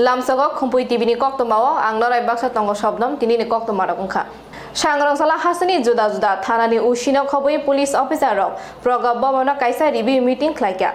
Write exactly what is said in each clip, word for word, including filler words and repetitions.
Lamsogo Khumpui T V ni koktwmao ang Norai Baksa tongo Sobnom, tinini koktwmarok wngkha. Sangrong sala hasteni juda juda thanani O C no khobwi police officer rok Pragya Bhavan o kaisa review meeting khlaikha.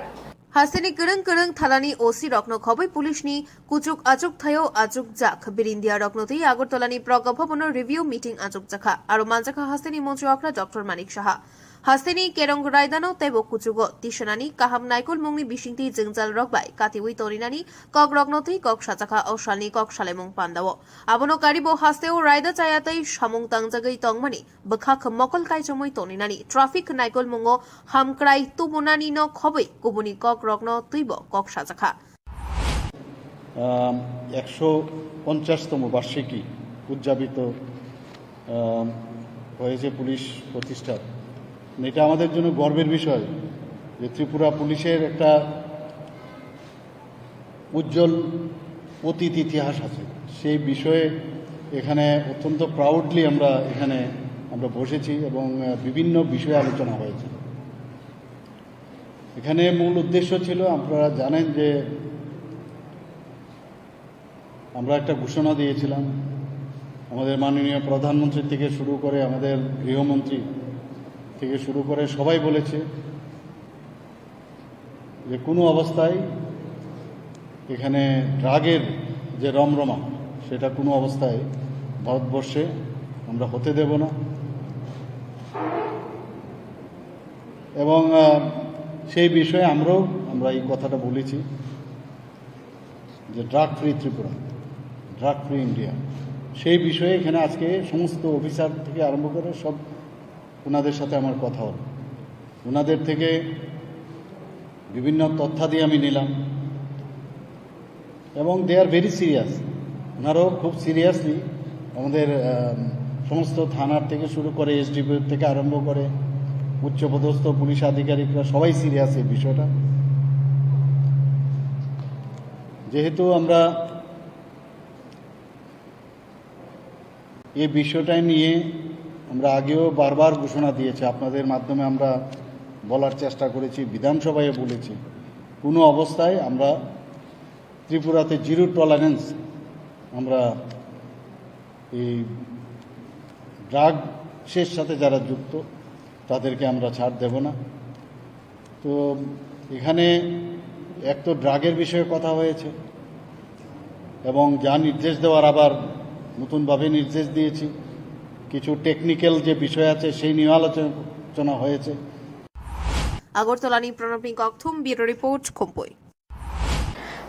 Hasteni kwrwng kwrwng thanani O C rokno khobwi police ni kuchuk achuk thaio achuk jak. Birindia rokno twi Agartala ni Pragya Bhavan o review meeting achuk jakha. Aro manjakha hasteni montri okra Doctor Manik Saha. Hasteni Kerong Raidano teibo kuchugo tisanani kaham naikolmungni bisingtwi jwngjal rok bai katiwi toninani kok rokno twi kok sajakha o salni kok salaimung pandao. Abono karibo hasteo raida chaya tei samung tangjagwi tongmani bwkhak mokol kaichomwi toninani traffic naikolmungo hamkrai tubunani no khobwi kubuni kok rokno twibo kok sajakha. আম, একশো পঞ্চাশতম বার্ষিকী উদযাপিত আম, হয়েছে পুলিশ প্রতিষ্ঠার। এটা আমাদের জন্য গর্বের বিষয় যে ত্রিপুরা পুলিশের একটা উজ্জ্বল অতীত ইতিহাস আছে। সেই বিষয়ে এখানে অত্যন্ত প্রাউডলি আমরা এখানে আমরা বসেছি এবং আহ, বিভিন্ন বিষয়ে আলোচনা হয়েছে। এখানে মূল উদ্দেশ্য ছিল, আপনারা জানেন যে আমরা একটা ঘোষণা দিয়েছিলাম, আমাদের মাননীয় প্রধানমন্ত্রী থেকে শুরু করে আমাদের গৃহমন্ত্রী থেকে শুরু করে সবাই বলেছে যে কোনো অবস্থায় এখানে ড্রাগের যে রমরমা, সেটা কোনো অবস্থায় ভারতবর্ষে আমরা হতে দেব না। এবং আহ, সেই বিষয়ে আমরাও আমরা এই কথাটা বলেছি যে drug free Tripura, drug free India. সেই বিষয়ে এখানে আজকে সমস্ত অফিসার থেকে আরম্ভ করে সব ওনাদের সাথে আমার কথা হলো। ওনাদের থেকে বিভিন্ন তথ্যাদি আমি নিলাম এবং they are very serious। ওনারাও খুব সিরিয়াসলি আমাদের আহ, সমস্ত থানার থেকে শুরু করে এসডিপিও থেকে আরম্ভ করে উচ্চপদস্থ পুলিশ আধিকারিকরা সবাই সিরিয়াস এই বিষয়টা। যেহেতু আমরা এই বিষয়টা নিয়ে আমরা আগেও বারবার ঘোষণা দিয়েছি, আপনাদের মাধ্যমে আমরা বলার চেষ্টা করেছি, বিধানসভায় বলেছি, কোনো অবস্থায় আমরা ত্রিপুরাতে জিরো টলারেন্স, আমরা এই ড্রাগসের সাথে যারা যুক্ত তাদেরকে আমরা ছাড় দেব না। তো এখানে এক তো ড্রাগের বিষয়ে কথা হয়েছে এবং যা নির্দেশ দেওয়ার আবার নতুনভাবে নির্দেশ দিয়েছি, কিছু টেকনিক্যাল যে বিষয় আছে সেই নিয়ে আলোচনা হয়েছে। Agartala ni Pranab ni Kokthum, Bureau Report, Khumpui.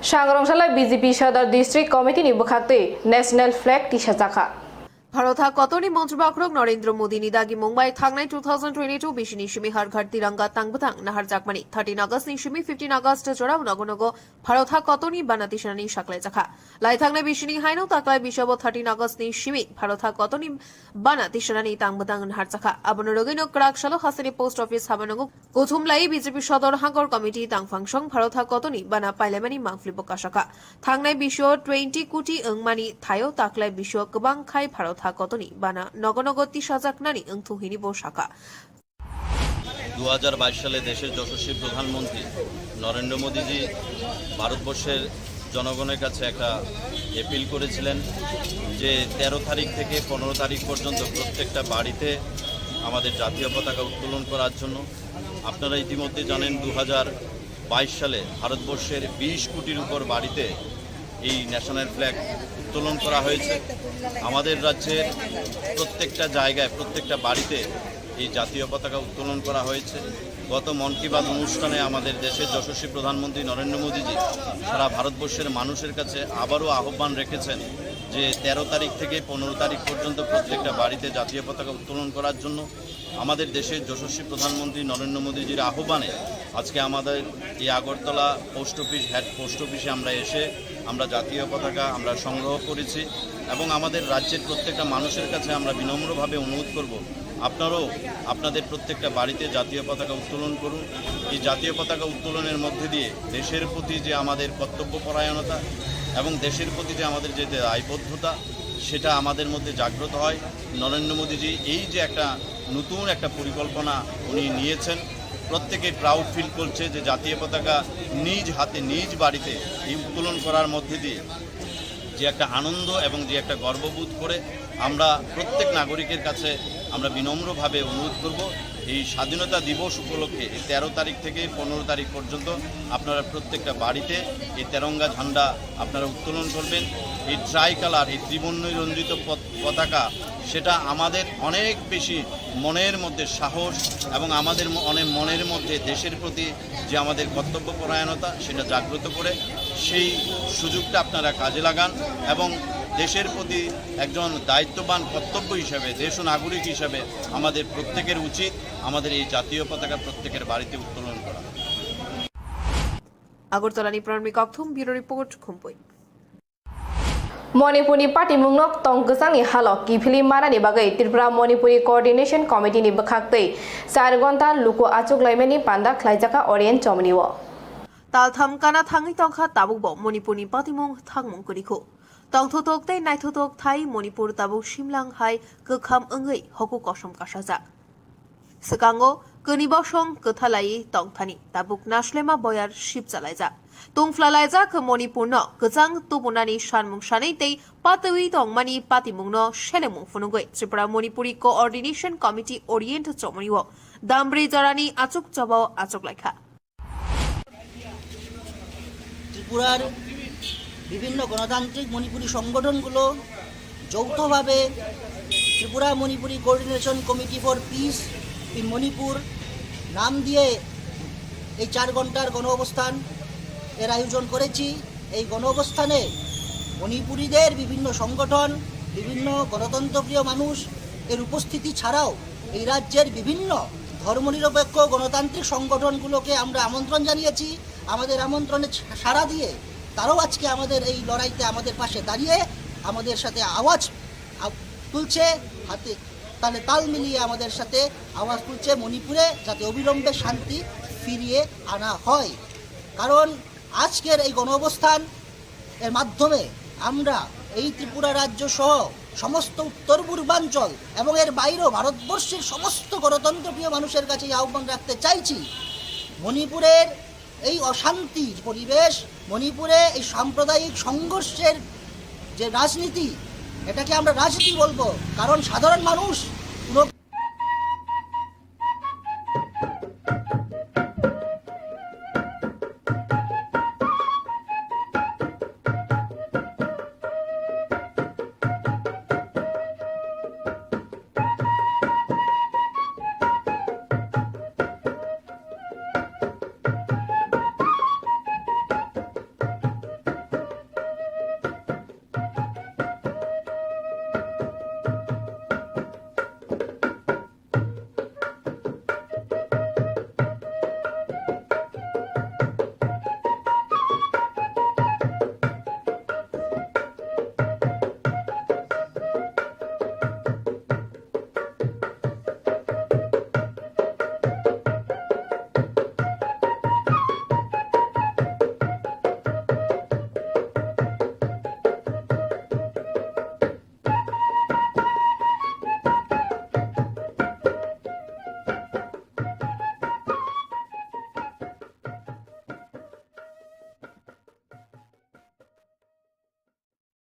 Sangrong sala B J P Sadar District Committee ni bwkhaktwi National Flag tisajakha. Bharot ha kotorni Montri Bakhorok Narendra Modi ni dagi mungbai thangnai two thousand twenty-two bisini simi Har Ghar Tiranga tangbwtang naharjakmani thirteen August ni simi fifteen August jora nogo nogo Bharot ha kotorni bana tisanani saklaijakha. Lai thangnai bisini haino taklai bisabo thirteen August ni simi Bharot ha kotorni bana tisanani tangbwtang naharjakha. Abono rwgwino kwrak salo hasteni post office habanogo Kuthumlai B J P Sodor Hangkor Committee tangphangsong Bharot ha kotorni bana pailaimani mangpli bo kasakha. Thangnai bisio twenty koti wngmani thaio taklai bisio kwbang khai Bharot ha kotorni bana nogo nogo tisajaknani wngthu hini bo sakha. দু হাজার বাইশ সালে দেশের যশস্বী প্রধানমন্ত্রী নরেন্দ্র মোদীজি ভারতবর্ষের জনগণের কাছে একটা অ্যাপিল করেছিলেন যে তেরো তারিখ থেকে পনেরো তারিখ পর্যন্ত প্রত্যেকটা বাড়িতে আমাদের জাতীয় পতাকা উত্তোলন করার জন্য। আপনারা ইতিমধ্যে জানেন, দু হাজার বাইশ সালে ভারতবর্ষের বিশ কোটির উপর বাড়িতে এই ন্যাশনাল ফ্ল্যাগ উত্তোলন করা হয়েছে। আমাদের রাজ্যের প্রত্যেকটা জায়গায়, প্রত্যেকটা বাড়িতে এই জাতীয় পতাকা উত্তোলন করা হয়েছে। গত মন কি বাত অনুষ্ঠানে আমাদের দেশের যশস্বী প্রধানমন্ত্রী নরেন্দ্র মোদীজি সারা ভারতবর্ষের মানুষের কাছে আবারও আহ্বান রেখেছেন যে তেরো তারিখ থেকে পনেরো তারিখ পর্যন্ত প্রত্যেকটা বাড়িতে জাতীয় পতাকা উত্তোলন করার জন্য। আমাদের দেশের যশস্বী প্রধানমন্ত্রী নরেন্দ্র মোদীজির আহ্বানে আজকে আমাদের এই Agartala post office, head post অফিসে আমরা এসে আমরা জাতীয় পতাকা আমরা সংগ্রহ করেছি এবং আমাদের রাজ্যের প্রত্যেকটা মানুষের কাছে আমরা বিনম্রভাবে অনুরোধ করব, আপনারাও আপনাদের প্রত্যেকটা বাড়িতে জাতীয় পতাকা উত্তোলন করুন। এই জাতীয় পতাকা উত্তোলনের মধ্যে দিয়ে দেশের প্রতি যে আমাদের কর্তব্যপরায়ণতা এবং দেশের প্রতি যে আমাদের যে দায়বদ্ধতা, সেটা আমাদের মধ্যে জাগ্রত হয়। নরেন্দ্র মোদীজি এই যে একটা নতুন একটা পরিকল্পনা উনি নিয়েছেন, প্রত্যেকেই প্রাউড ফিল করছে যে জাতীয় পতাকা নিজ হাতে নিজ বাড়িতে এই উত্তোলন করার মধ্যে দিয়ে যে একটা আনন্দ এবং যে একটা গর্ববোধ করে আমরা প্রত্যেক নাগরিকের কাছে আমরা বিনম্রভাবে অনুরোধ করব, এই স্বাধীনতা দিবস উপলক্ষে এই তেরো তারিখ থেকে পনেরো তারিখ পর্যন্ত আপনারা প্রত্যেকটা বাড়িতে এই তেরঙ্গা ঝান্ডা আপনারা উত্তোলন করবেন। এই ট্রাই কালার, এই ত্রিবর্ণ রঞ্জিত পত-, পতাকা, সেটা আমাদের অনেক বেশি মনের মধ্যে সাহস এবং আমাদের ম-, অনেক মনের মধ্যে দেশের প্রতি যে আমাদের কর্তব্যপরায়ণতা, সেটা জাগ্রত করে। সেই সুযোগটা আপনারা কাজে লাগান এবং দেশের প্রতি একজন দায়িত্ববান কর্তব্য হিসাবে, দেশ নাগরিক হিসাবে আমাদের প্রত্যেকের উচিত আমাদের এই জাতীয় পতাকা প্রত্যেকের বাড়িতে উত্তোলন করা। Agartala ni Pranmi Kokthum, Bureau Report, Khumpui. Manipurni patimungno tong kwchangni halo kiphilwi manani bagwi Tripura Manipuri Coordination Committee ni bwkhaktwi char gonta luku achuk laimani panda khlaijakha Orient Chomni o. Taltham kana thangwi tongkha tabukbo Manipurni patimung thangmung kwrwikhu. Tongthotok tei naithotok thai Manipur tabuk simlang hai kwkham wngwi hoku kosom kasajak. Swkango kwnwi bosong kwthalai tongthani tabuk naslema boyar sipchalaijak. Tungphlalaijak Manipurno kwchang tubunani sanmung sanwi tei patwi tongmani patimungno selemung phunugwi Tripura Manipuri Coordination Committee Orient Chomoni o Dambri jorani achuk chobao achuk laikha. ত্রিপুরার বিভিন্ন গণতান্ত্রিক মণিপুরী সংগঠনগুলো যৌথভাবে Tripura Manipuri coordination committee for peace in Manipur নাম দিয়ে এই চার ঘন্টার গণ অবস্থান এর আয়োজন করেছি। এই গণ অবস্থানে মণিপুরীদের বিভিন্ন সংগঠন, বিভিন্ন গণতন্ত্রপ্রিয় মানুষ এর উপস্থিতি ছাড়াও এই রাজ্যের বিভিন্ন ধর্মনিরপেক্ষ গণতান্ত্রিক সংগঠনগুলোকে আমরা আমন্ত্রণ জানিয়েছি। আমাদের আমন্ত্রণে সা-, সাড়া দিয়ে তারাও আজকে আমাদের এই লড়াইতে আমাদের পাশে দাঁড়িয়ে আমাদের সাথে আওয়াজ আ-, তুলছে, হাতে তালে তাল মিলিয়ে আমাদের সাথে আওয়াজ তুলছে মণিপুরে যাতে অবিলম্বে শান্তি ফিরিয়ে আনা হয়। কারণ আজকের এই গণঅবস্থান এর মাধ্যমে আমরা এই ত্রিপুরা রাজ্য সহ সমস্ত উত্তর পূর্বাঞ্চল এবং এর বাইরেও ভারতবর্ষের সমস্ত গণতন্ত্রপ্রিয় মানুষের কাছে এই আহ্বান রাখতে চাইছি, মণিপুরের এই অশান্তির পরিবেশ, মণিপুরে এই সাম্প্রদায়িক সংঘর্ষের যে রাজনীতি, এটাকে আমরা রাজনীতি বলবো, কারণ সাধারণ মানুষ কোনো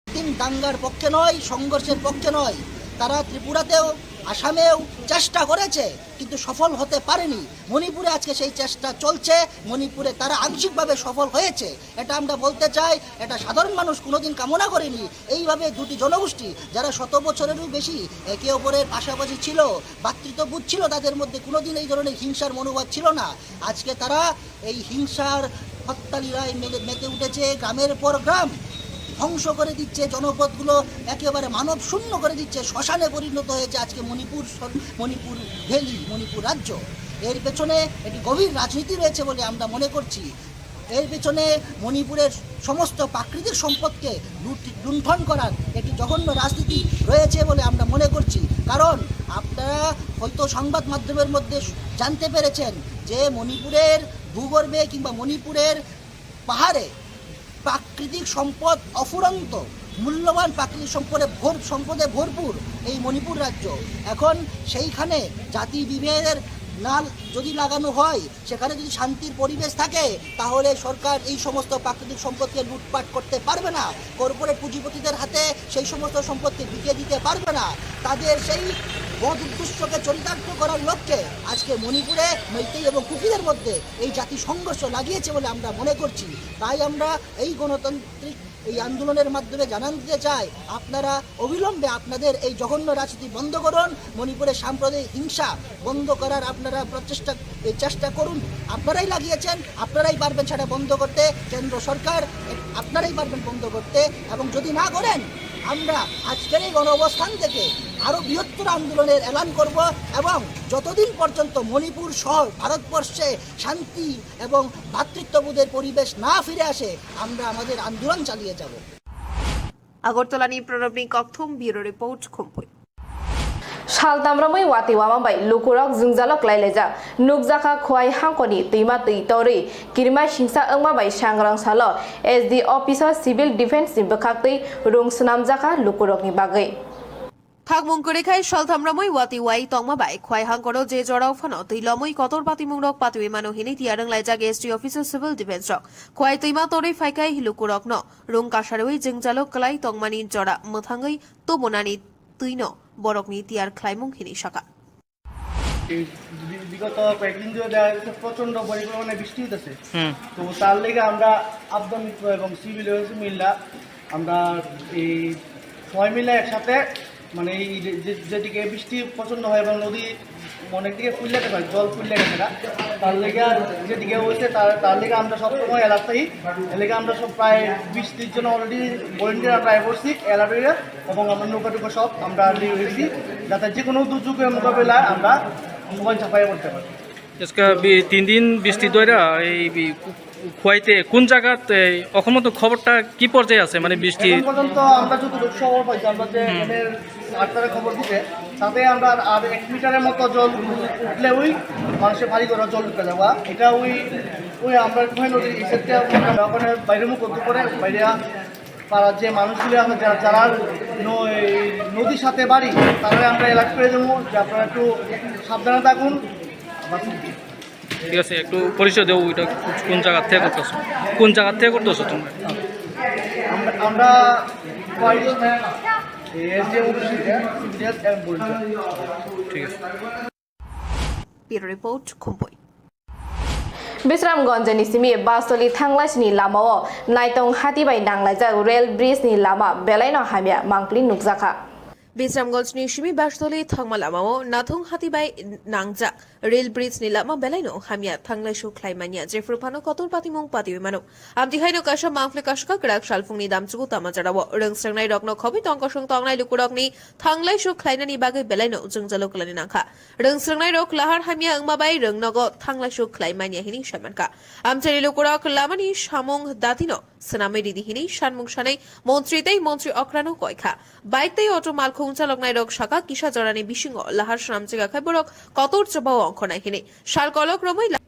তিন দাঙ্গার পক্ষে নয়, সংঘর্ষের পক্ষে নয়। তারা ত্রিপুরাতেও, আসামেও চেষ্টা করেছে, কিন্তু সফল হতে পারেনি। মণিপুরে আজকে সেই চেষ্টা চলছে, মণিপুরে তারা আংশিকভাবে সফল হয়েছে, এটা আমরা বলতে চাই। এটা সাধারণ মানুষ কোনোদিন কামনা করেনি। এইভাবে দুটি জনগোষ্ঠী, যারা শত বছরেরও বেশি একে অপরের পাশাপাশি ছিল, ভ্রাতৃত্ববোধ ছিল তাদের মধ্যে, কোনোদিন এই ধরনের হিংসার মনোভাব ছিল না। আজকে তারা এই হিংসার হত্যালীলায় মেলে, মেতে উঠেছে। গ্রামের পর গ্রাম ধ্বংস করে দিচ্ছে, জনপদগুলো একেবারে মানব শূন্য করে দিচ্ছে, শ্মশানে পরিণত হয়েছে আজকে মণিপুর সর-, মণিপুর ভ্যালি, মণিপুর রাজ্য। এর পেছনে একটি গভীর রাজনীতি রয়েছে বলে আমরা মনে করছি। এর পেছনে মণিপুরের সমস্ত প্রাকৃতিক সম্পদকে লুট-, লুণ্ঠন করার একটি জঘন্য রাজনীতি রয়েছে বলে আমরা মনে করছি। কারণ আপনারা হয়তো সংবাদ মাধ্যমের মধ্যে জানতে পেরেছেন যে মণিপুরের ভূগর্ভে কিংবা মণিপুরের পাহাড়ে প্রাকৃতিক সম্পদ অফুরন্ত, মূল্যবান প্রাকৃতিক সম্পদে ভর-, সম্পদে ভরপুর এই মণিপুর রাজ্য। এখন সেইখানে জাতি বিভেদের না যদি লাগানো হয়, সেখানে যদি শান্তির পরিবেশ থাকে, তাহলে সরকার এই সমস্ত প্রাকৃতিক সম্পদকে লুটপাট করতে পারবে না। কর্পোরেট পুঁজিপতিদের হাতে সেই সমস্ত সম্পত্তি বিকিয়ে দিতে পারবে না। তাদের সেই বদ উদ্দেশ্যকে চরিতার্থ করার লক্ষ্যে আজকে মণিপুরে মেইতেই এবং কুকিদের মধ্যে এই জাতি সংঘর্ষ লাগিয়েছে বলে আমরা মনে করছি। তাই আমরা এই গণতান্ত্রিক এই আন্দোলনের মাধ্যমে জানান দিতে চাই, আপনারা অবিলম্বে আপনাদের এই জঘন্য রাজনীতি বন্ধ করুন। মণিপুরের সাম্প্রদায়িক হিংসা বন্ধ করার আপনারা প্রচেষ্টা, এই চেষ্টা করুন। আপনারাই লাগিয়েছেন, আপনারাই পারবেন সেটা বন্ধ করতে। কেন্দ্র সরকার, আপনারাই পারবেন বন্ধ করতে। এবং যদি না করেন, আমরা আজকের এই গণ অবস্থান থেকে আরো বৃহত্তর আন্দোলনের এলান করব। এবং যতদিন পর্যন্ত মণিপুর সহ ভারতবর্ষে শান্তি এবং ভ্রাতৃত্ববোধের পরিবেশ না ফিরে আসে, আমরা আমাদের আন্দোলন চালিয়ে যাব। Agartala ni Pranab ni Kokthum, Bureau Report, Khumpui. Saltam romwi watwi wama bai lukurok jwngjalo kwlai laijak. Nukjakha Khowai hangkoni twima twi torwi kirima singsa wngma bai sangrang salo S D office o civil defence ni bwkhaktwi rung swnamjakha lukurokni bagwi. Thakmung kwrwi khai saltham romwi watwi wai tongma bai Khowai hangkoro je jorao phano twi lomwi kotor patimungrok patiwi mano hinwi tiyar wnglaijak S D office o civil defence rok. Khowai twima torwi phaikhai lukurokno rung kasarwi jwngjalo kwlai tongmani jora mwthangwi tubunani twino borokni tiyar khlaimung hinwi sakha. এই বি-, বিগত কয়েকদিন ধরে দেখা যাচ্ছে প্রচণ্ড পরিমাণে বৃষ্টি হইতেছে। হুম। তো তার লেগে আমরা আবদা মিত্র এবং সিভিল এসে মিল্লা আমরা এই সবাই মিলে একসাথে মানে এই যে, যে, যেদিকে বৃষ্টি প্রচণ্ড হয় এবং নদী অনেক দিকে ফুললে গেছে, জল ফুললে গেছে না, তার লেগে যেদিকে হয়েছে তার, তার লেগে আমরা সবসময় অ্যালার্ট থাকি। এর লেগে আমরা সব প্রায় বিশ ত্রিশ জন অলরেডি ভলেন্টিয়ার আমরা করছি অ্যালার্ট হয়ে, এবং আমরা নৌকা টুকা সব আমরা রেডি হয়েছি, যাতে যে কোনো দুর্যোগের মোকাবেলায় আমরা মোবাইল চাপাইয়া পড়তে পারি। আজকে বি-, তিন দিন বৃষ্টি দইরা এই বি-, খুয়াইতে কোন জায়গাতে এখন মতো খবরটা কি পর্যায়ে আছে? মানে বৃষ্টি এখন পর্যন্ত আমরা যতটুকু খবর পাইছি, আমরা যে হুম। এখানে আটটারে খবর দিতে, তাতে আমরা আর এক মিটারের মতো জল উঠলে ওই মানুষের বাড়ি ঘরে জল ঢুকে যাওয়া। এটা ওই, ওই আমরা কোহেন নদীর এই সাইডটা আমরা ওখানে বাইরে মুখ করতে পারে, বাইরে পাড়ার যে মানুষগুলো আছে, যারা, যারা ন-, এই নদীর সাথে বাড়ি, তারা আমরা অ্যালার্ট করে দেবো যে আপনারা একটু সাবধানে থাকুন। ঠিক আছে, একটু পরিচয় দেবো, ওইটা কোন জায়গা থেকে করতেছো, কোন জায়গা থেকে করতেছো তোমরা? আমরা, আমরা কয়েক, এই যে ঠিক আছে। Bureau Report, Khumpui. Bisramganj ni simi Bastoli Thanglaisini lamao Naitong hati bai nanglaijak rail bridge ni lama belaino hamya mangpli nukjakha. Bisramganj ni simi Bastoli Thangma lamao Nathong hati bai nangjak rail bridge ni lama belaino hamya thanglaisu khlaimanya, jephru phano kotor patimung patiwi mano. Amtwi haino kaisa mangpli kaska kwrak salphungni damchugo tama jarao rwngsrangnai rokno khobwi tongkosong tongnai lukurokni thanglaisu khlainani bagwi belaino jwngjalo kwlaini nangkha. Rwngsrangnai rok lahar hamya wngma bai rwngnogo thanglaisu khlai manya hinwi sai mankha. Amchaini lukurok lamani samung datino swnamwi ridi hinwi sanmung sanai montri tei montri okrano koikha. Bike tei auto malkhung chaloknai rok saka kisa jorani bisingo lahar swnamjak khai borok kotor chobao ongkhornai hinwi sal kolok romwi la-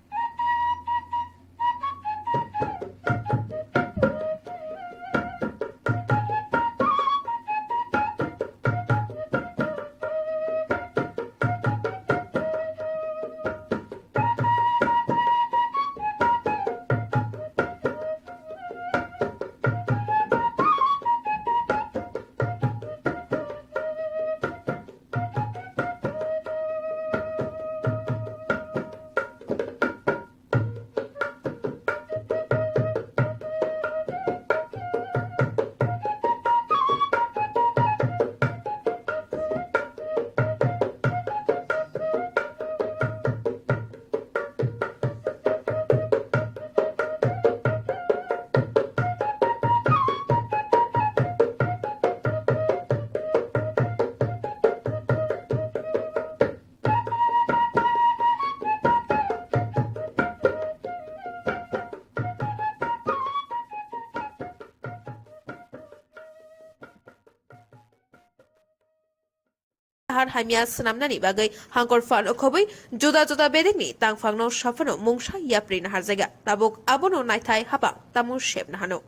Lahar hamya swnamnani bagwi hangkor phano khobwi juda juda bedekni tangphangno saphano mungsa yapri naharjaiga. Tabuk abono naithai hapang tamo sep nahano.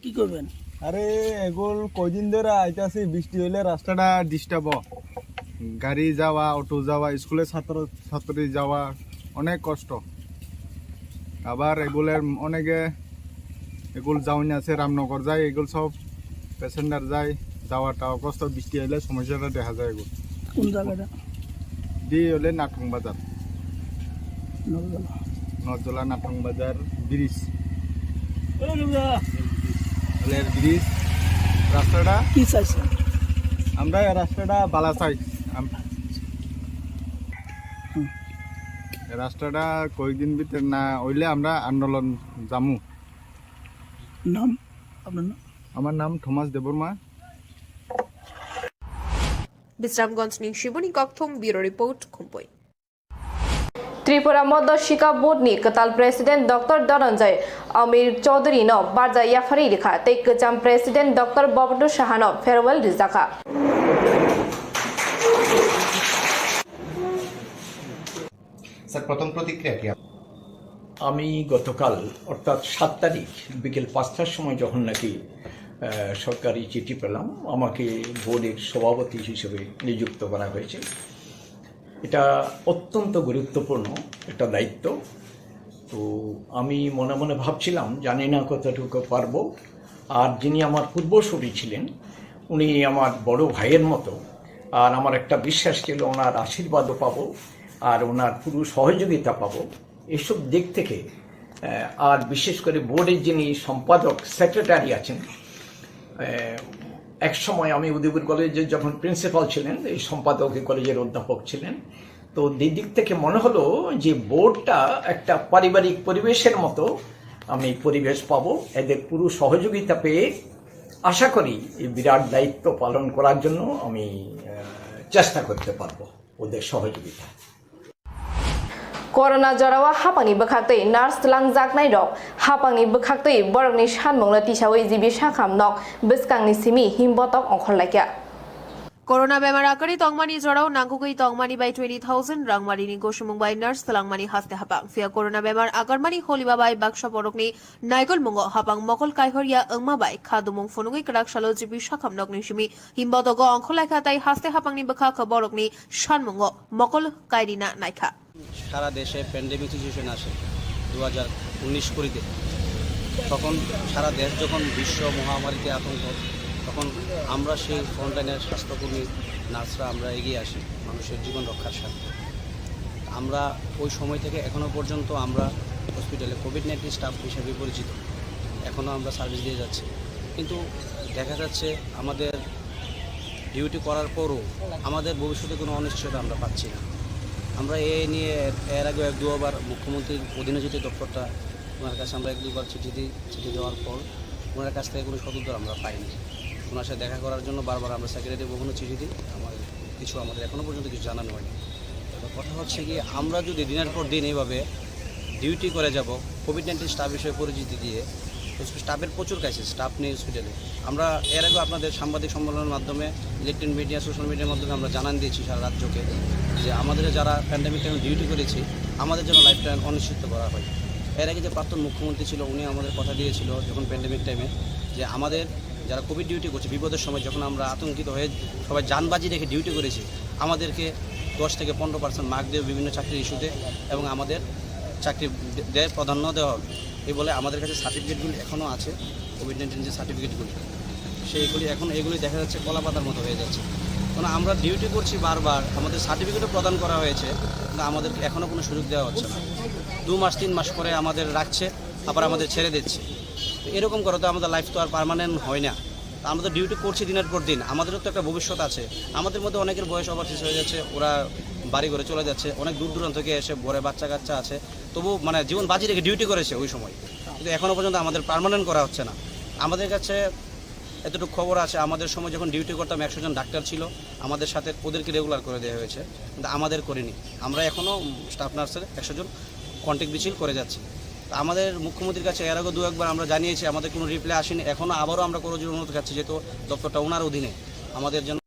কি করবেন? আরে, এগোল কয়দিন ধরে আইতাছে, বৃষ্টি হইলে রাস্তাটা ডিস্টার্ব হয়। গাড়ি যাওয়া, অটো যাওয়া, স্কুলে ছাত্র ছাত্রী যাওয়া অনেক কষ্ট। আবার এগুলোর অনেকে এগুলো যাওয়া নিয়ে আছে, রামনগর যায়, এগুলো সব প্যাসেঞ্জার যায়, যাওয়াটা কষ্ট, বৃষ্টি হলে সমস্যাটা দেখা যায় এগুলো। কোন জায়গাটা? দি হলে নাটং বাজার। নজলা। নজলা নাটং বাজার ব্রিজ। Rail bridge. রাস্তাটা কি চাইছে? আমরা এই রাস্তাটা বালা চাই। আম-, হুম। এই রাস্তাটা কয়েকদিন ভিতরে না হইলে আমরা আন্দোলন জামু। নাম? আপনার নাম? আমার নাম থমাস Debbarma. Bisramganj ni Shiboni Kokthum, Bureau Report, Khumpui. Tripura Moddo Shikha Board ni kwtal President Doctor Dhananjay Amir Chaudhary no barja yaphari rikha tei kwcham President Doctor Bobonto Saha no farewell rijakha. Sir, প্রথম প্রতিক্রিয়া কি? আমি গতকাল, অর্থাৎ সাত তারিখ বিকেল পাঁচটার সময় যখন নাকি আহ, সরকারি চিঠি পেলাম, আমাকে বোর্ডের সভাপতি হিসেবে নিযুক্ত করা হয়েছে। এটা অত্যন্ত গুরুত্বপূর্ণ একটা দায়িত্ব। তো আমি মনে মনে ভাবছিলাম, জানি না কতটুকু পারবো। আর যিনি আমার পূর্বসূরি ছিলেন, উনি আমার বড় ভাইয়ের মতো। আর আমার একটা বিশ্বাস ছিল ওনার আশীর্বাদও পাবো, আর ওনার পুরো সহযোগিতা পাবো। এসব দিক থেকে, আহ, আর বিশেষ করে বোর্ডের যিনি সম্পাদক, সেক্রেটারি আছেন, আহ, এক সময় আমি উদয়পুর কলেজে যখন প্রিন্সিপাল ছিলেন, এই সম্পাদক এই কলেজের অধ্যাপক ছিলেন। তো দিক থেকে মনে হলো যে বোর্ডটা একটা পারিবারিক পরিবেশের মতো আমি পরিবেশ পাবো। এদের পুরো সহযোগিতা পেয়ে আশা করি এই বিরাট দায়িত্ব পালন করার জন্য আমি, আহ, চেষ্টা করতে পারবো, ওদের সহযোগিতা। Corona jorao hapangni bwkhaktwi nurse twlangjaknairok hapangni bwkhaktwi borokni sanmungno tisawi G B Sakham nok bwskangni simi himbotok ongkhorlaikha. Corona bemar akwrwi tongmani jorao nangkukwi tongmani bai twenty thousand rangmarini gosomung bai nurse twlangmani haste hapang. Phiya corona bemar akwrmani holiba bai baksa borokni naikolmungo hapang mokol kaihorya wngma bai khadumung phunugwi kwrak salo G B Sakham nokni simi himbotogo ongkhorlaikha tei haste hapangni bwkhak borokni sanmungo mokol kairina naikha. সারা দেশে pandemic situation আসে দু হাজার উনিশ কুড়িতে। তখন সারা দেশ যখন বিশ্ব মহামারীতে আতঙ্ক, তখন আমরা সেই ফ্রন্টলাইনের স্বাস্থ্যকর্মী, নার্সরা আমরা এগিয়ে আসি মানুষের জীবন রক্ষার স্বার্থে। আমরা ওই সময় থেকে এখনও পর্যন্ত আমরা হসপিটালে কোভিড নাইন্টিন স্টাফ হিসেবে পরিচিত, এখনও আমরা সার্ভিস দিয়ে যাচ্ছি। কিন্তু দেখা যাচ্ছে আমাদের ডিউটি করার পরও আমাদের ভবিষ্যতে কোনো অনিশ্চয়তা আমরা পাচ্ছি না। আমরা এ নিয়ে এর আগেও এক দুবার মুখ্যমন্ত্রীর অধীনে যে দপ্তরটা, ওনার কাছে আমরা এক দুবার চিঠি দিই। চিঠি দেওয়ার পর ওনার কাছ থেকে কোনো সদুত্তর আমরা পাইনি। ওনার সাথে দেখা করার জন্য বারবার আমরা সেক্রেটারি ভবনে চিঠি দিই, আমার কিছু, আমাদের এখনও পর্যন্ত কিছু জানানো হয়নি। এবার কথা হচ্ছে কি, আমরা যদি দিনের পর দিন এইভাবে ডিউটি করে যাব, কোভিড নাইন্টিন স্টাফ হিসেবে পরিচিতি দিয়ে, স্টাফের প্রচুর ক্রাইসিস, স্টাফ নেই হসপিটালে। আমরা এর আগেও আপনাদের সাংবাদিক সম্মেলনের মাধ্যমে, ইলেকট্রনিক মিডিয়া, সোশ্যাল মিডিয়ার মাধ্যমে আমরা জানান দিয়েছি সারা রাজ্যকে যে আমাদের যারা প্যান্ডেমিক টাইমে ডিউটি করেছি, আমাদের জন্য লাইফ টাইম অনিশ্চিত করা হয়। এর আগে যে প্রাক্তন মুখ্যমন্ত্রী ছিল, উনি আমাদের কথা দিয়েছিল যখন প্যান্ডেমিক টাইমে যে আমাদের যারা কোভিড ডিউটি করছে, বিপদের সময় যখন আমরা আতঙ্কিত হয়ে সবাই জান বাজি রেখে ডিউটি করেছি, আমাদেরকে দশ থেকে পনেরো পার্সেন্ট মার্ক দেবে বিভিন্ন চাকরির ইস্যুতে এবং আমাদের চাকরি দে-, দেয়, প্রাধান্য দেওয়া হবে। এই বলে আমাদের কাছে সার্টিফিকেটগুলি এখনও আছে, কোভিড নাইন্টিন যে সার্টিফিকেটগুলি, সেইগুলি এখন এইগুলি দেখা যাচ্ছে কলা পাতার মতো হয়ে যাচ্ছে। কারণ আমরা ডিউটি করছি বারবার, আমাদের সার্টিফিকেটও প্রদান করা হয়েছে, কিন্তু আমাদেরকে এখনও কোনো সুযোগ দেওয়া হচ্ছে না। দু মাস, তিন মাস করে আমাদের রাখছে, আবার আমাদের ছেড়ে দিচ্ছে। তো এরকম করে তো আমাদের লাইফ তো আর পার্মানেন্ট হয় না। তো আমরা তো ডিউটি করছি দিনের পর দিন, আমাদেরও তো একটা ভবিষ্যৎ আছে। আমাদের মধ্যে অনেকের বয়স ওভারসিজ হয়ে যাচ্ছে, ওরা বাড়ি ঘরে চলে যাচ্ছে, অনেক দূর দূরান্ত থেকে এসে ঘরে বাচ্চা কাচ্চা আছে, তবু মানে জীবন বাজি রেখে ডিউটি করেছে ওই সময়। কিন্তু এখনও পর্যন্ত আমাদের পার্মানেন্ট করা হচ্ছে না। আমাদের কাছে এতটুকু খবর আছে, আমাদের সময় যখন ডিউটি করতাম, একশো জন ডাক্তার ছিল, আমাদের সাথে ওদেরকে রেগুলার করে দেওয়া হয়েছে, কিন্তু আমাদের করেনি। আমরা এখনও স্টাফ নার্সের একশো জন কন্ট্যাক্ট মিছিল করে যাচ্ছি। তো আমাদের মুখ্যমন্ত্রীর কাছে এর আগেও দু একবার আমরা জানিয়েছি, আমাদের কোনো রিপ্লাই আসেনি। এখনও আবারও আমরা করে জোর অনুরোধ করছি, যেহেতু দপ্তরটা ওনার অধীনে, আমাদের জন্য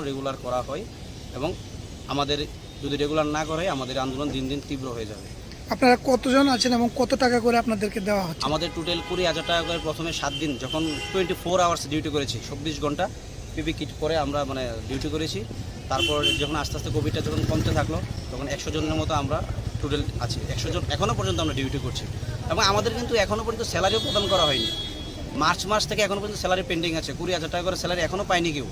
রেগুলার করা হয় এবং আমাদের যদি রেগুলার না করে, আমাদের আন্দোলন দিন দিন তীব্র হয়ে যাবে। আপনারা কতজন আছেন এবং কত টাকা করে আপনাদেরকে দেওয়া হচ্ছে? আমাদের টোটাল কুড়ি হাজার টাকা করে প্রথমে সাত দিন, যখন টোয়েন্টি ফোর আওয়ার্স ডিউটি করেছি, চব্বিশ ঘন্টা পিপি কিট পরে আমরা, মানে, ডিউটি করেছি। তারপর যখন আস্তে আস্তে কোভিডটা যখন কমতে থাকলো, তখন একশো জনের মতো আমরা টোটাল আছি। একশো জন এখনও পর্যন্ত আমরা ডিউটি করছি এবং আমাদের কিন্তু এখনও পর্যন্ত স্যালারিও প্রদান করা হয়নি। মার্চ মাস থেকে এখনও পর্যন্ত স্যালারি পেন্ডিং আছে, কুড়ি হাজার টাকা করে স্যালারি এখনও পায়নি কেউ।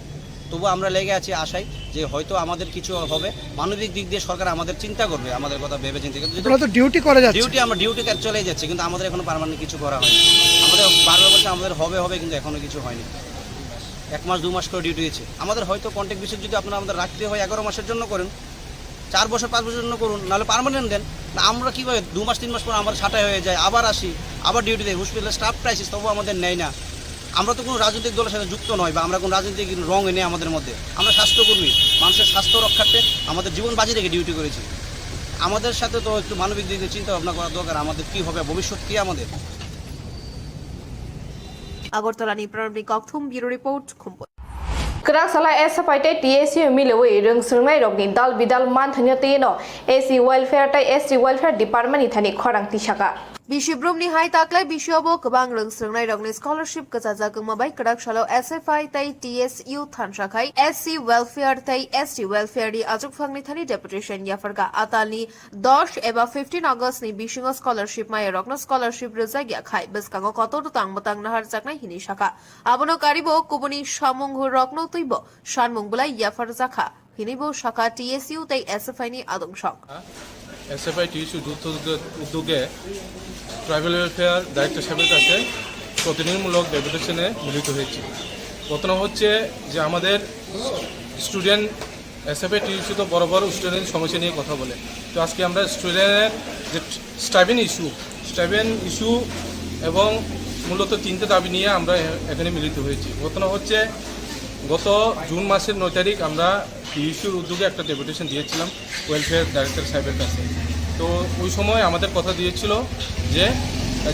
তবু আমরা লেগে আছি আশায় যে হয়তো আমাদের কিছু হবে, মানবিক দিক দিয়ে সরকার আমাদের চিন্তা করবে, আমাদের কথা ভেবে চিন্তে। কিন্তু আপনারা তো ডিউটি করে যাচ্ছেন। ডিউটি, আমরা ডিউটি চলে যাচ্ছে, কিন্তু আমাদের এখনো পার্মানেন্ট কিছু করা হয়নি। আমাদের বারবার বলছে আমাদের হবে হবে, কিন্তু এখনো কিছু হয়নি। এক মাস দু মাস করে ডিউটি দিচ্ছে। আমাদের হয়তো কন্ট্রাক্ট বেসিস যদি আপনারা আমাদের রাখতে হয় এগারো মাসের জন্য করেন, চার বছর পাঁচ বছরের জন্য করুন, নাহলে পার্মানেন্ট দেন। না, আমরা কীভাবে দু মাস তিন মাস পর আমার ছাঁটাই হয়ে যায়, আবার আসি, আবার ডিউটি দেয়, হসপিটালে স্টাফ ক্রাইসিস, তবু আমাদের নেয় না। আমরা তো কোনো রাজনৈতিক দলের সাথে যুক্ত নয় বা আমরা কোনো রাজনৈতিক রং নেই আমাদের মধ্যে। আমরা স্বাস্থ্যকর্মী, মানুষের স্বাস্থ্য রক্ষার্থে আমাদের জীবন বাজি রেখে ডিউটি করেছি। আমাদের সাথে তো একটু মানবিক দিক দিয়ে চিন্তা ভাবনা করা দরকার, আমাদের কী হবে, ভবিষ্যৎ কী আমাদের। Agartala ni Pranabni Kokthum, Bureau Report, Khumpui. Kwrak sala S F I tei T S U milewi rwng swrwngnairokni dal bidal man thangya twi no S C welfare tei S T welfare department ni thani khorang tisaka. Bisi brumni hai taklai bisio bo kwbang rwng swrwngnairokni scholarship kwchajak wngma bai kwrak salo S F I tei T S U thansa khai S C welfare tei S T welfare ni achukphangni thani deputation yapharkha. Atalni dos eba fifteen August ni bisingo scholarship mayarokno scholarship rwjakya khai bwskango kotor twtang mwtang naharjaknai hinwi sakha. Abono karibo kubuni samung rokno twibo sanmung bwlai yapharjakha hinwi bo sakha T S U tei S F I ni adungsong. S F I T S U যৌথ উদ্যোগে, উদ্যোগে tribal welfare director সাহেবের কাছে প্রতিনিধিমূলক ডেপুটেশনে মিলিত হয়েছি। ঘটনা হচ্ছে যে আমাদের student, S F I T S U তো বরাবর স্টুডেন্ট সমস্যা নিয়ে কথা বলে। তো আজকে আমরা স্টুডেন্টের যে স্টাইপেন্ড ইস্যু, স্টাইপেন্ড ইস্যু এবং মূলত তিনটে দাবি নিয়ে আমরা এ-, এখানে মিলিত হয়েছি। ঘটনা হচ্ছে, গত জুন মাসের নয় তারিখ আমরা টিএসইউর উদ্যোগে একটা ডেপুটেশন দিয়েছিলাম ওয়েলফেয়ার ডাইরেক্টর সাহেবের কাছে। তো ওই সময় আমাদের কথা দিয়েছিল যে,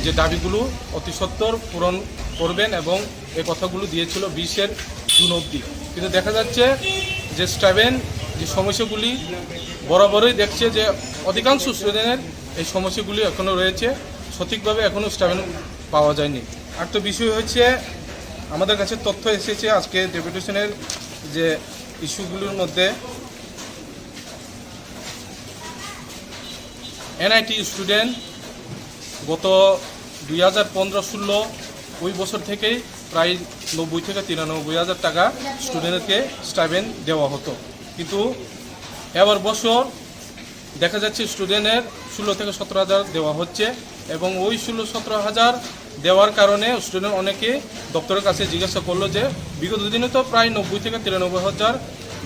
যে দাবিগুলো অতি সত্বর পূরণ করবেন এবং এই কথাগুলো দিয়েছিল বিশের জুন অবধি। কিন্তু দেখা যাচ্ছে যে স্টাইপেন্ড যে সমস্যাগুলি বরাবরই দেখছে যে অধিকাংশ স্টুডেন্টের এই সমস্যাগুলি এখনও রয়েছে, সঠিকভাবে এখনও স্টাইপেন্ড পাওয়া যায়নি। আর তো বিষয় হচ্ছে, আমাদের কাছে তথ্য এসেছে আজকে ডেপুটেশনের যে ইস্যুগুলোর মধ্যে এনআইটি স্টুডেন্ট গত দুই হাজার পনেরো ষোলো ওই বছর থেকেই প্রায় নব্বই থেকে তিরানব্বই হাজার টাকা স্টুডেন্টকে স্টাইপেন্ড দেওয়া হতো, কিন্তু এবার বছর দেখা যাচ্ছে স্টুডেন্টের ষোলো থেকে সতেরো হাজার দেওয়া হচ্ছে এবং ওই ষোলো সতেরো হাজার দেওয়ার কারণে স্টুডেন্ট অনেকে দপ্তরের কাছে জিজ্ঞাসা করলো যে বিগত দিনে তো প্রায় নব্বই থেকে তিরানব্বই হাজার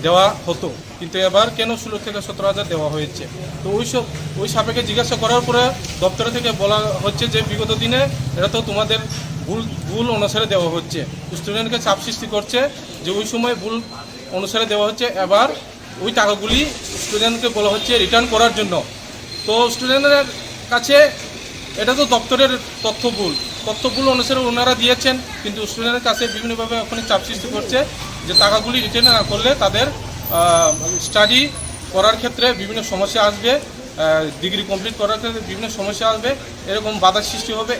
দেওয়া হতো, কিন্তু এবার কেন ষোলো থেকে সতেরো হাজার দেওয়া হয়েছে। তো ওই সব, ওই সাপেক্ষে জিজ্ঞাসা করার পরে দপ্তর থেকে বলা হচ্ছে যে বিগত দিনে এটা তো তোমাদের ভুল, ভুল অনুসারে দেওয়া হচ্ছে। স্টুডেন্টকে চাপ সৃষ্টি করছে যে ওই সময় ভুল অনুসারে দেওয়া হচ্ছে, এবার ওই টাকাগুলি স্টুডেন্টকে বলা হচ্ছে রিটার্ন করার জন্য। তো স্টুডেন্টের কাছে এটা তো দপ্তরের তথ্য ভুল, তথ্য ভুল অনুসারে ওনারা দিয়েছেন, কিন্তু স্টুডেন্টের কাছে বিভিন্নভাবে ওখানে চাপ সৃষ্টি করছে যে টাকাগুলি রিটার্ন না করলে তাদের স্টাডি করার ক্ষেত্রে বিভিন্ন সমস্যা আসবে, ডিগ্রি কমপ্লিট করার ক্ষেত্রে বিভিন্ন সমস্যা আসবে, এরকম বাধা সৃষ্টি হবে।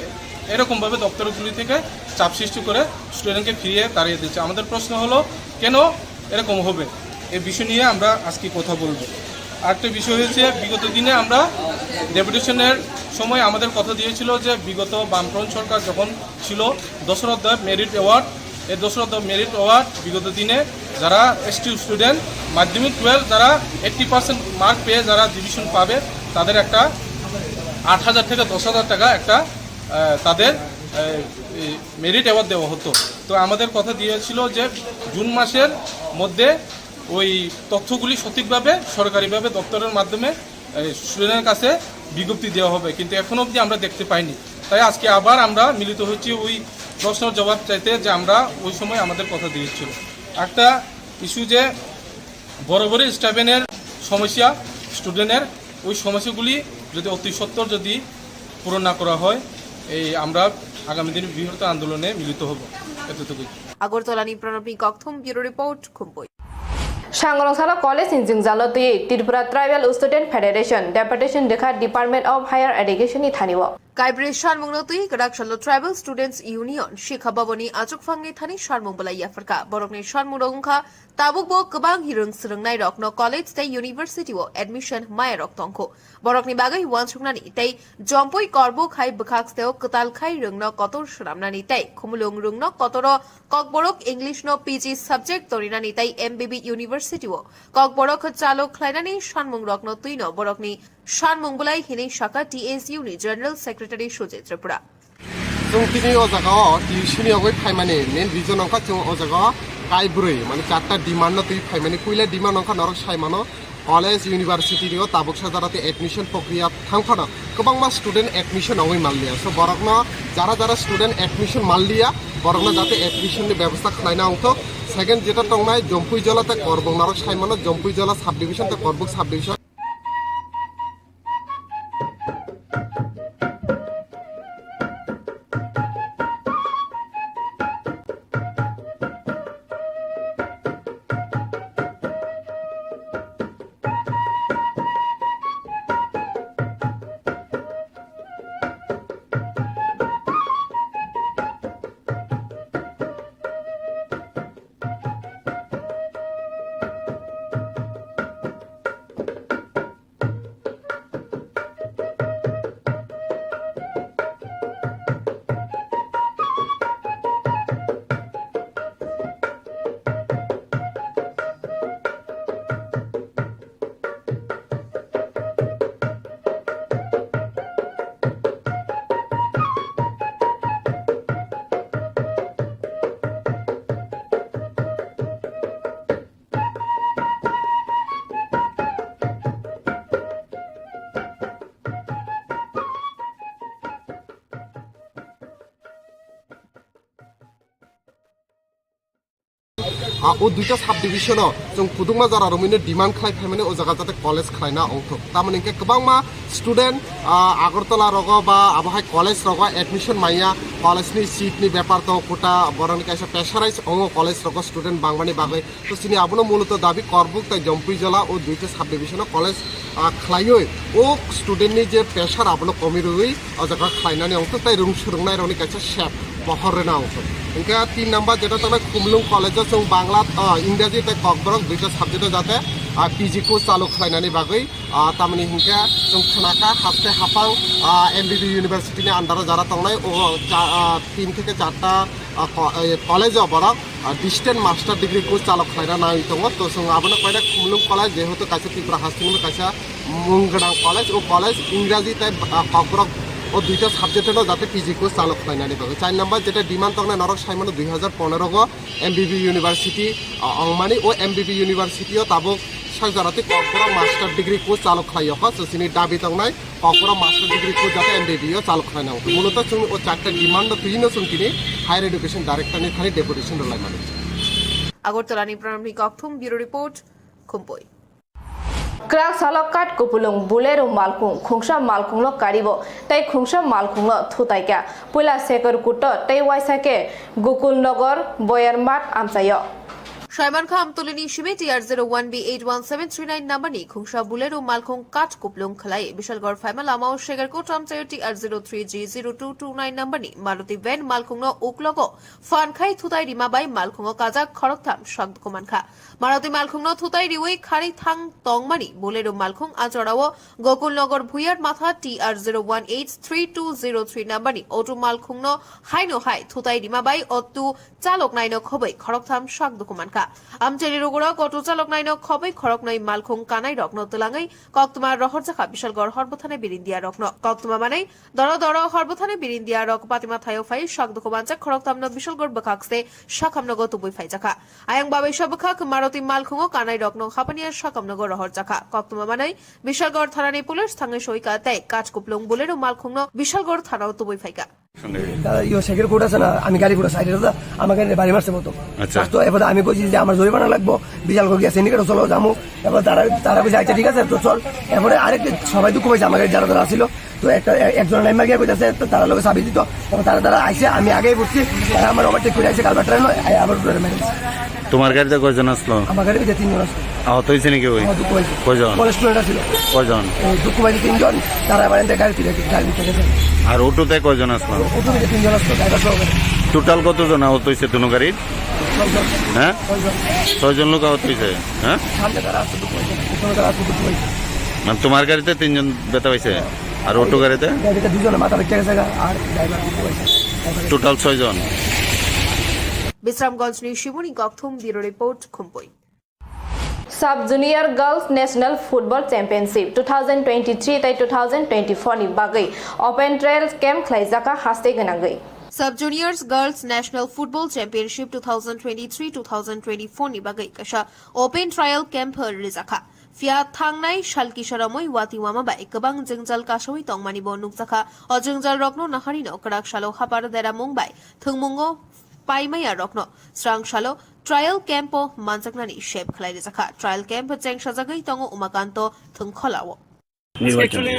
এরকমভাবে দপ্তরগুলি থেকে চাপ সৃষ্টি করে স্টুডেন্টকে ফিরিয়ে তাড়িয়ে দিচ্ছে। আমাদের প্রশ্ন হলো, কেন এরকম হবে? এই বিষয় নিয়ে আমরা আজকে কথা বলবো। আরেকটা বিষয় হচ্ছে, বিগত দিনে আমরা ডেপুটেশনের সময় আমাদের কথা দিয়েছিল যে বিগত বামফ্রন্ট সরকার যখন ছিল, দশরথ দেব মেরিট অ্যাওয়ার্ড, এই দশরথ দেব মেরিট অ্যাওয়ার্ড বিগত দিনে যারা এসটি স্টুডেন্ট, মাধ্যমিক টুয়েলভ যারা এইট্টি পার্সেন্ট মার্ক পেয়ে যারা ডিভিশন পাবে, তাদের একটা আট হাজার থেকে দশ হাজার টাকা একটা, আহ, তাদের, আহ, এই মেরিট অ্যাওয়ার্ড দেওয়া হতো। তো আমাদের কথা দিয়েছিল যে জুন মাসের মধ্যে ওই তথ্যগুলি সঠিকভাবে সরকারিভাবে দপ্তরের মাধ্যমে, আহ, স্টুডেন্টের কাছে বিজ্ঞপ্তি দেওয়া হবে, কিন্তু এখনো অবধি আমরা দেখতে পাইনি। তাই আজকে আবার আমরা মিলিত হচ্ছি ওই প্রশ্নর জবাব চাইতে যে আমরা ওই সময় আমাদের কথা দিয়েছিল। একটা ইস্যু যে বরাবরই স্টাইপেন্ডের সমস্যা, স্টুডেন্টের ওই সমস্যাগুলি যদি অতি সত্বর যদি পূরণ না করা হয়, এই আমরা আগামী দিনে বৃহত্তর আন্দোলনে মিলিত হব। এতটুকুই। Agartala ni Pranabni Kokthum, Bureau Report, Khumpui. Sangrong salo college ni jwngjalo twiwi Tripura Tribal Student Federation deputation rwkha Department of Higher Education ni thani o. Kaibrwi sanmungno twiwi kwrak salo Tribal Students Union Sikha Bhavan ni achukphang ni thani sanmung bwlai yapharkha. Borokni sanmungrok wngkha, tabukbo kwbang hirwng swrwngnairokno college tei university o admission mayarok tongkho. Borokni bagwi uansuknani tei jompui korbuk hai bwkhak seo kwtal khai rwngno kotor swnamnani tei khumulwng rwngno kotoro Kokborok English no P G subject torinani tei M B B University o Kokborok chalo khlainani sanmungrokno twino borokni sanmung bwlai hinwi sakha T S U ni General Secretary Sujit Tripura. Chwng tini o jaga o tuition ni yogwi phaimani main reason wngkha chwng o jaga o kaibrwi, mane charta demand no twi phaimani. Puila demand wngkha norok sai mano, college, university ni o tabuk sajara tei admission prokriya thang phano kwbangma student admission ongwi manliya. So borokno jara jara student admission manliya, borokno jate admission ni bebostha khlaina wngthok. Second jeta tongnai Jompui Jola tei Korbuk, norok sai mano Jompui Jola subdivision tei Korbuk subdivision. Ah, o duita subdivision o chwng kudukma jora romwino demand khlai phaimani o jaga jate college khlaina ongthok. Tamoni hwnkhe kwbangma student, ah, Agartala rogo ba abo hai college rogo admission manya, college ni seat ni bepar to kota borokni kaisa pressurize ongo college rogo student bangmani bagwi. To chini abono muloto dabi Korbuk tei Jompui Jola o duita subdivision o college, ah, khlaiwi o student ni je pressure abono komi rwwi o jaga khlainani ongthok tei rung swrwngnai rokni kaisa sep pohor rwna ongthok. Hwnkhe tin number jeta tongnai Khumlung College o chwng Bangla, ah, Ingraji tei Kokborok duita subject o jate, ah, P G course chalu khlainani bagwi, ah, tamoni hwnkhe chwng khnakha haste haphang, ah, M B B University ni under o jara tongnai o cha-, ah, tin theke charta, ah, ko-, eh, college o borok, ah, distant master degree course chalok khlaina nai tongo. To chwng abono koina Khumlung College, jehetu kaisa Tripura hasteni kaisa mung gwnang college, o college Ingraji tei, ah, Kokborok o duita subject no jate P G course chalok khlainani bagwi. Char number jeta demand tongnai norok sai mano dui hazar pondro go M B B University, ah, ongmani o M B B University o tabuk sak jora tei Kokborok master degree course chalok khlai yokha. So chini dabi tongnai Kokborok master degree course jate M B B o chalok khlaina ongkha. Muloto chwng o charta demand no twino chwng tini Higher Education Director ni thani deputation rwlai mano. Agartala ni Pranamni Kokthum, Bureau Report, Khumpui. Kwrak salo Kathkupulung Bolero malkhung, khungsa malkhungno karibo tei khungsa malkhungno thutaikha. Puila Seker Kutto tei waisa khe Gokul Nagar Boyar Math amchaio. Saimankha Amtolini simi T R zero one B eight one seven three nine number ni khungsa Bolero malkhung Kathkuplung khlai Bishalgarh phaima lamao Seker Kutto amchaio T R zero three G zero two two nine number ni Maruti van malkhungno uklogo phan khai thutai rima bai malkhungo kajak khoroktham sak dukhu mankha. Maruti malkhungno thutai riwi khari thang tongmani Bolero malkhung a jorao Gokul Nagar Bhuyar Matha T R zero one eight three two zero three number ni auto malkhungno haino hai thutai rima bai auto chaloknaino khoboi khoroktham sak dukhu mankha. Amchaini rogora auto chaloknaino khoboi khoroknwi malkhung kanairokno twlangwi koktwma rohorjakha Bishalgarh Horbwthani birindiarokno. Koktwma manwi Doro doro horbwthani birindiarok patima thaio phai sak dukhu manjak khoroktham no Bishalgarh bwkhak se sakhamnogo tubui phaijakha. Ayang babaisa bwkhak Maruti malkhungo kanairokno hapaniya sakhamnogo rohorjakha. Koktwma manwi Bishalgarh thanani police thangwi soika tei Kathkuplung Bolero malkhungno Bishalgarh thanao tubui phaikha. দাদা, ইয়ো second court আছে না, আমি গাড়ি ঘোড়া সাইডে দাদা, আমাকে বাড়ি মারছে মতো। আচ্ছা। তো এবার আমি কইছি যে আমার জরিমানা লাগবো, বিশাল করে গেছে নিকে চলো যামু। এবার তারা, তারা কইছে আচ্ছা ঠিক আছে তো চল। এবারে আরেক সবাই দুঃখ পাইছে আমাকে যারা যারা ছিল, তো একটা এ-, একজন লাইন মাগিয়া কইতাছে, তো তারা লোকে চাবি দিত। তখন তারা, তারা আইছে, আমি আগেই বুঝছি, তারা আমার ওভারটেক করে আইছে, কালভার্ট ট্রেন, আই আবার ঘুরে মেরে দিছে। তোমার গাড়িতে কয়জন আসলো? আমার গাড়িতে তিনজন আসলো। আহত হয়েছে নাকি ওই? আমার দুঃখ হয়েছে। কয়জন? কলেজ স্টুডেন্ট ছিল। কয়জন? এই দুঃখ হয়েছে তিনজন, তারা আবার এনতে গাড়ি তুলে, গাড়ি তুলে গেছে। আর অটোতে কয়জন আসলো? অটো থেকে তিনজন আসলো, ড্রাইভার সহ। টোটাল কতজন আহত হয়েছে দুনো গাড়ির? ছয়জন। হ্যাঁ? ছয়জন। ছয়জন লোক আহত হয়েছে, হ্যাঁ? সামনে তারা আসছে দুঃখ হয়েছে, পিছনে তারা আসছে দুঃখ হয়েছে। মানে তোমার গাড়িতে তিনজন ব্যথা হয়েছে, আর অটো গাড়িতে? গাড়িতে দুজনে মাথা বেঁকে গেছে গা, আর ড্রাইভার দুঃখ হয়েছে। টোটাল ছয়জন। বিশ্রামগঞ্জ নিউজ শিবনী গকথুম, ব্যুরো রিপোর্ট, খুম্পুই। Sub Junior Girls National Football Championship two thousand twenty-three tai two thousand twenty-four ni bagwi open trial camp khlaijak kha haste gwnangwi. Sub Juniors Girls National Football Championship two thousand twenty-three two thousand twenty-four ni bagwi kaisa open trial camp rijak kha. Phiya thangnai sal kisa romwi watwi wama bai kwbang jwngjal kasawi tongmani bo nukjakha. O jwngjal rokno naharino kwrak salo hapar deramung bai thwngmungo paimaya rokno srang salo trial camp o manjaknani sep khlai rijakha. Trial camp chengsajagwi tongo Umakanto Thwngkholao. নির্বাচন। Actually,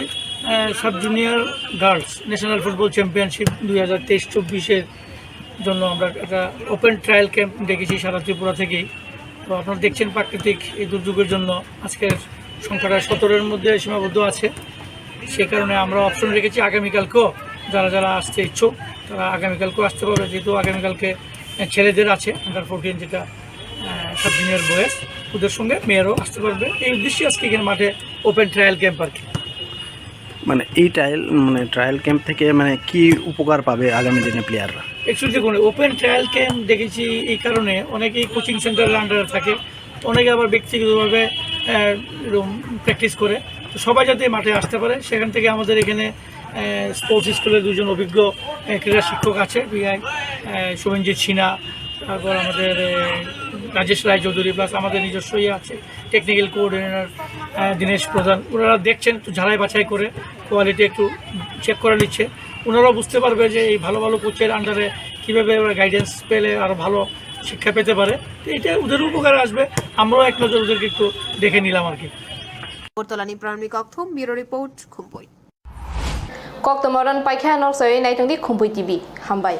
uh, sub junior girls national football championship দুই হাজার তেইশ চব্বিশের জন্য আমরা একটা open trial camp ডেকেছি সারা ত্রিপুরা থেকেই। তো আপনারা দেখছেন, প্রাকৃতিক এই দুর্যোগের জন্য আজকের সংখ্যাটা সতেরোর মধ্যে সীমাবদ্ধ আছে। সে কারণে আমরা অপশন রেখেছি আগামীকালকেও যারা যারা আসতে ইচ্ছুক, তারা আগামীকালকেও আসতে পারবে, যেহেতু আগামীকালকে, আহ, ছেলেদের আছে আন্ডার ফোরটিন, যেটা, আহ, সাব জুনিয়র বয়েজ, ওদের সঙ্গে মেয়েরাও আসতে পারবে। এই উদ্দেশ্যে আজকে এখানে মাঠে ওপেন ট্রায়াল ক্যাম্প আর কি। মানে এই ট্রায়াল, মানে ট্রায়াল ক্যাম্প থেকে মানে কি উপকার পাবে আগামী দিনে প্লেয়াররা? অ্যাকচুয়ালি দেখুন, ওপেন ট্রায়াল ক্যাম্প দেখেছি এই কারণে, অনেকেই কোচিং সেন্টারের আন্ডারে থাকে, অনেকে আবার ব্যক্তিগতভাবে, আহ, এরকম প্র্যাকটিস করে। তো সবাই যাতে মাঠে আসতে পারে, সেখান থেকে আমাদের এখানে, আহ, স্পোর্টস স্কুলের দুজন অভিজ্ঞ, আহ, ক্রীড়া শিক্ষক আছে, বিআই, আহ, শুভেঞ্জিত সিনহা, তারপর আমাদের, আহ, রাজেশ রায় চৌধুরী, প্লাস আমাদের নিজস্ব ইয়ে আছে, টেকনিক্যাল কোঅর্ডিনেটর, আহ, দীনেশ প্রধান। ওনারা দেখছেন, একটু ঝাড়াই বাছাই করে কোয়ালিটি একটু চেক করে নিচ্ছে। ওনারাও বুঝতে পারবে যে এই ভালো ভালো কোচের আন্ডারে কীভাবে ওরা গাইডেন্স পেলে আরও ভালো শিক্ষা পেতে পারে। তো এটা ওদের উপকারে আসবে, আমরাও এক নজর ওদেরকে একটু দেখে নিলাম আর কি। Agartala ni Pranami Kokthum, Bureau Report, Khumpui. Kokthum oron paikha nok soi naitung di Khumpui T V. Hambai.